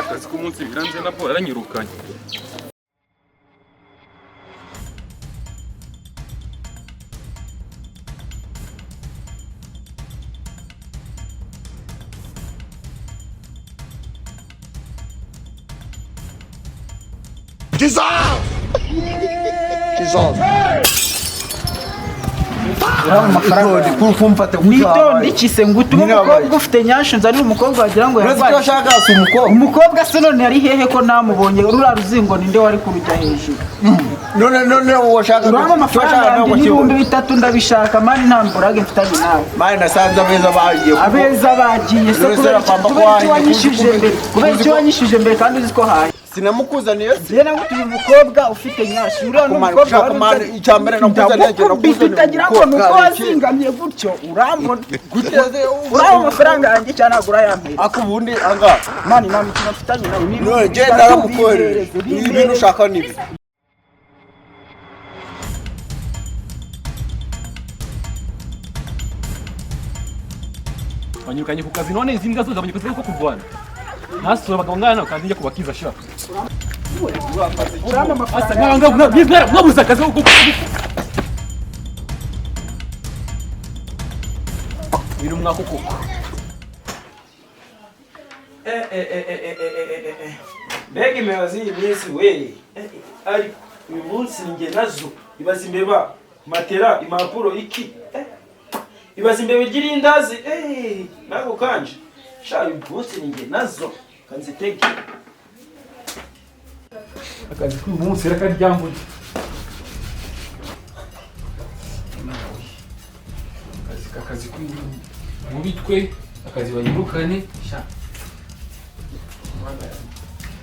Akazi k'umunsi biranze nabwo yaranyirukanye. Witonde iki se ngo utume umukobwa ufite nyashi nzanire umukobwa wagira ngo Uretse ko yarwaye. ashaka si umukobwa. Umukobwa se none yari hehe ko namubonye? Ruriya ruzingo ninde wari kurujya hejuru? None washaka Urabona amafaranga yanjye n'3000 ndabishaka man, nta mburage mfitanye nawe. Man, nasanze abeza bagiye. Abeza bagiye se Uretse kubera iki? rapamba ko Kubera iki wahiye, wanyishije mbere? Kubera iki wanyishije mbere kandi uzi ko haye? Sinamukuzaniye se? Njye nagutuye umukobwa ufite nyashi, uriya ni Kumara, umukobwa ushaka wari man, utari- icya mbere nakuzaniye, njye Ndagukubita nakuzaniye utagira ngo ni uko umukobwa, wazingamye gutyo urambona. Guteze Uraba amafaranga yanjye cyangwa ntabwo urayampera? Ako ubundi anga. Man, nta mikino mfitanye nawe. Ni None njye 3000 naramukohereje. bimpereze, Ibintu bimpereze. ushaka ni ibi. Banyirukanye ku kazi none izi mbwa zose zabonye akazi ko kurwana. Ntasura abagabo ngana kandi njya kubakiza sha. Uraba Asa amafaranga nk'aho mwabuze akazi ko Biri umwaka koko. Mbega imbeba z'iyi minsi we! Ariko uyu munsi njye nazo ibaza imbeba, matera, impapuro, iki. Ibaza imbeba irya irindazi, nako kanje sha. Uyu munsi njye nazo kanzitege. Akazi k'uyu munsi rakaryambuye. Akazi mubitwe akazi banyirukane sha.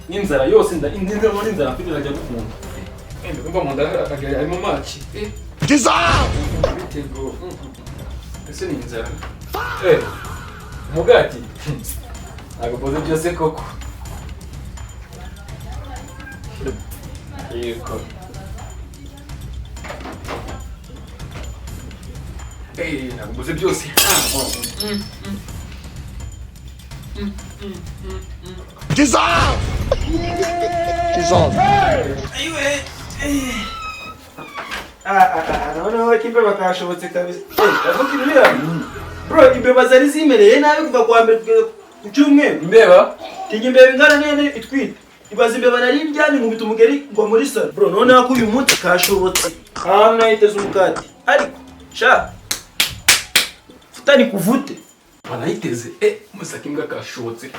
N'inzara yose nda inzara n'inzara mfite irajya gukunda. Ndumva mu nda akagera harimo maci. Ibitego. Ese ni inzara? Umugati. Ntabwo mboze byose koko. Yego. Ntabwo mboze byose. Noneho ko imbeba kashobotse kabisa. Ndavuga ibiriya bro, imbeba zari zimereye nabi kuva kuwa mbere kugeza ku cyumweru. Imbeba? Tinya imbeba ingana n'ihene itwite. Ibaza imbeba nari ndyamye nkubita umugeri ngwa muri salo bro. Noneho ko uyu munsi kashobotse, ahantu nayiteze umukati ariko sha futani kuvute. Banayiteze. Musaka imbwa kashobotse.